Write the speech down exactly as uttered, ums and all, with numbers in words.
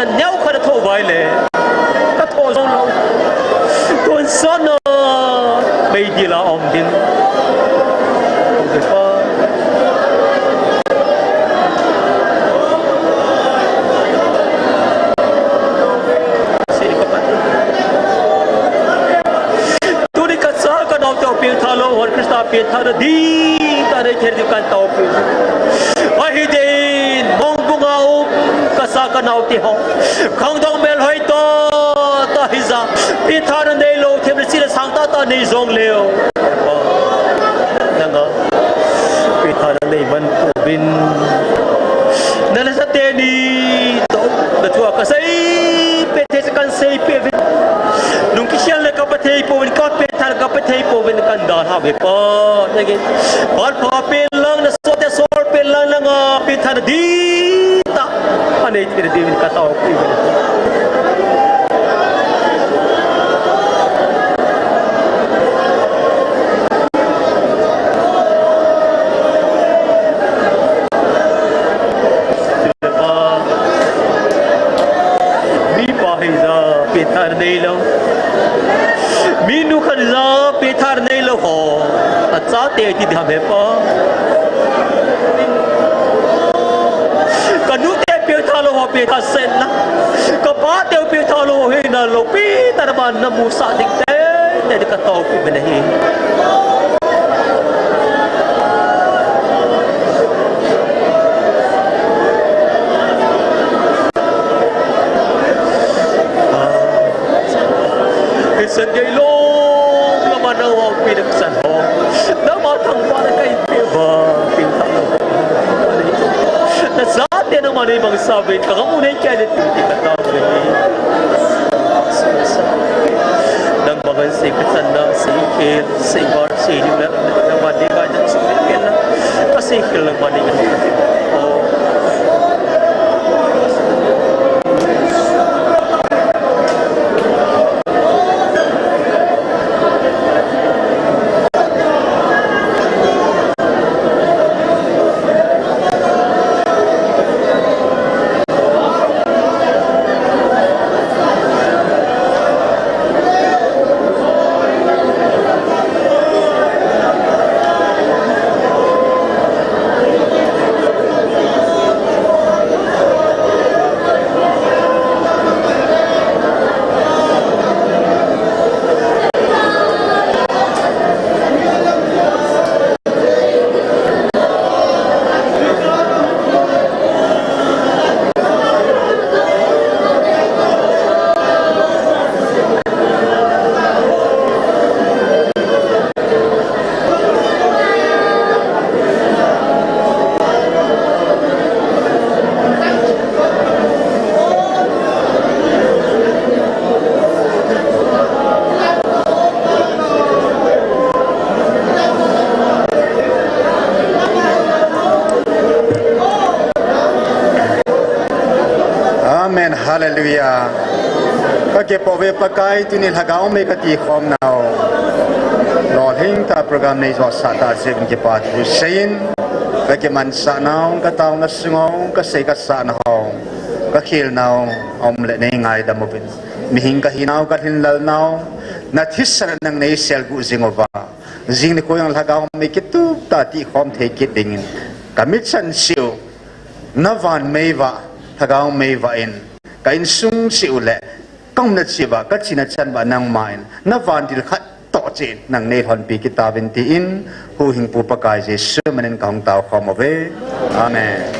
neo khat a tho vai le. Ka tho jong lou. Tun sana. Meidil a om ding. Ong ding pa. Sini ka pat. Tuni ka cha ka nao te pengtha lou hon Christa pengthahna ding tah nei thei ding kan taopi. Ahi ding, Mongbung a um ka cha ka nao te ho. Khangdong melhoi tah tah hija. Pengthahna neilou themna china sang tah tah nei jong leu. Nanga. Pengthahna nei man pouvin. Na lhasam teni toh. Na thu a ka sei pet thei sa kan sei pet uvin. Nung kikhel na ka pha thei pouvin, ka pengthahna ka pha thei pouvin kan dalha uve Pa. Nangin. Pan pha pen lang, na sote sol pen lang, nanga pengthahna ding tah. Anei thei ding uvin ka taopi uve. Mipa hija pengthahna neilou. Minu khat hija pengthahna neilou ho. Achate ti ding ham he Pa. Ka nute pengthah lou ho pengthah sahna. Ka pate pengthah lou ho hina loupi tah a man na musah ding te. Te ka taopi uve nahi. Christian gei lom lom a nang houpi na Christian ho. Nangma thangvahna ka hin pe uva, pengthah lou. Na chate nangma nei mangcha uvin, ka gam u nei keh in ti ka taopi uve. Nangma ngan sei Christian na, sei khel, sei var, sei lim na, nangma nei ngai na, sei khel na, ka sei khel nangma nei ngai na. Oh. Amen. Hallelujah. Ka kipah uve Pakai, tuni lhagao mei ka ti khom nau. Lolhing tah program nei josah tah jeh in kipa thu seiyin. Ka kimansah nau, ka taona sung u, ka sei ka sahna u, ka khel nau, um le nei ngaidam uvin. Mihing ka hinau, ka lhinlel nau, na thisan nang nei selguh jing uva. Jing nikho jong lhagao mei kitup tah ti khom thei kit dingin. Ka mitsan seh u, na van mei vah, lhagao mei vah in. Ka insung seh u le, ka umna cheh uva, ka chena chan uva nangma in, na van dil khat toh cheh in, nang nei lhonpi kit tauvin tin, huhhingpu Pakai Jesu min in ka hung tao khom uve. Amen.